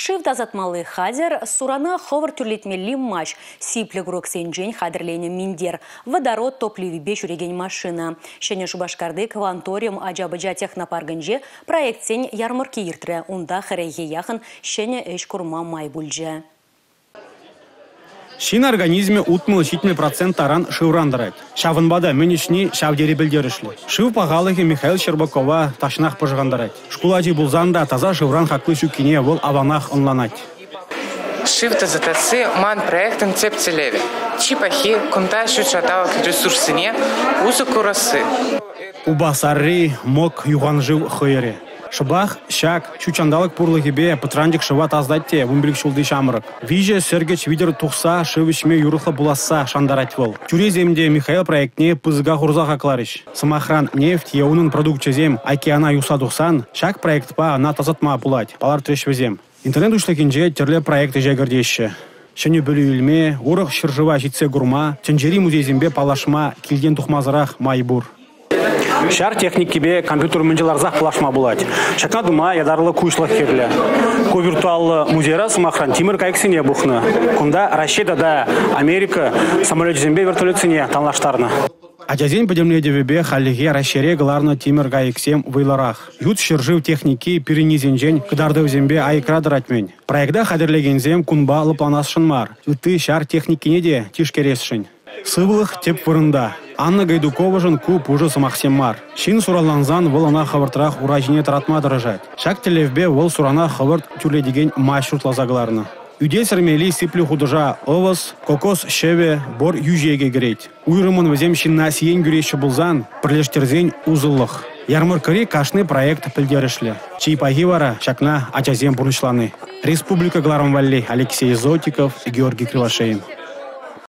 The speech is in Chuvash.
Шыв тасатмалли хатӗр, сурана хӑвӑрт тӳрлетмелли маҫ, сиплӗ курӑксенчен хатӗрленӗ минтер, водород топливипе ҫӳрекен машина. Ҫӗнӗ Шупашкарти Кванториум ача-пӑча технопаркӗнче проектсен ярмӑркки иртрӗ. Унта хӗрӗхе яхӑн ҫӗнӗ ӗҫ курма май пулчӗ. Ҫын организмӗ 60-70 процент таран шывран тӑрать. Ҫавӑнпа та мӗн ӗҫни ҫав тери пӗлтерӗшлӗ. Шыв пахалӑхӗ Михаил Щербакова тахҫанах пӑшӑрхантарать. Шкул ачи пулсан та таса шывран хакли ҫуккине вӑл аванах ӑнланать. Шыв тасатасси ман проектӑн тӗп тӗллевӗ. Чи пахи кунта ҫут ҫанталӑк ресурссене усӑ курасси. Упа Сарри, Мӑк, юхан шыв хӑйӑрӗ. Шӑпах ҫак ҫут ҫанталӑк пурлӑхӗпе пӑтранчӑк шыва тасатать те 15 ҫулти ҫамрӑк. Виҫӗ сӗркӗч витӗр тухса шыв ӗҫме юрӑхлӑ пуласса шантарать вӑл. Тӳресем те Михаил проектне пысӑка хурса хакларӗҫ. Сӑмахран, нефть е унӑн продукчӗсем океана юхса тухсан ҫак проектпа ӑна тасатма пулать, палӑртрӗҫ вӗсем. Интернет уҫлӑхӗнче тӗрлӗ проект ӗҫе кӗртеҫҫӗ. Ҫӗнӗ пӗлӳ илме, урӑх ҫӗршыва ҫитсе курма, тӗнчери музейсемпе паллашма килтен тухмасӑрах май пур. Ҫар техникипе компьютер умӗнче ларсах паллашма пулать. Ҫакна тума ятарлӑ куҫлӑх кирлӗ. Ку виртуаллӑ музейра, сӑмахран, тимӗр кайӑксене пухнӑ. Кунта Раҫҫей тата Америка самолечӗсемпе вертолетсене танлаштарнӑ. Ачасен пӗтӗмлетӗвӗпе хальлӗхе Раҫҫейре кӑларнӑ тимӗр кайӑксем вӑйлӑрах. Ют ҫӗршыв техники пирӗннисенчен кӑтартӑвӗсемпе айкра тӑрать-мӗн. Проекта хатӗрлекенсем кунпа лӑпланасшӑн мар, ытти ҫар техникине те тишкересшӗн. Сывлӑх тӗп вырӑнта. Анна Гайдуковӑшӑн ку пушӑ сӑмахсем мар. Ҫын суранлансан вӑл ӑна хӑвӑртрах ура ҫине тӑратма тӑрӑшать. Ҫак тӗллевпе вӑл сурана хӑвӑрт тӳрлетекен маҫ шутласа кӑларнӑ. Ӳте сӗрмелли сиплӗ хутӑша ӑвӑс, кокос ҫӑвӗ, бор йӳҫекӗ кӗрет. Уйрӑммӑн вӗсем ҫынна сиен кӳреҫҫӗ пулсан, пӗрлештерсен усӑллӑх. Ярмӑрккӑри кашни проект пӗлтерӗшлӗ. Чи пахи вара ҫакна ачасем пурнӑҫлани. Республика кӑларӑм валли Алексей Зотиков, Георгий Кривошеин.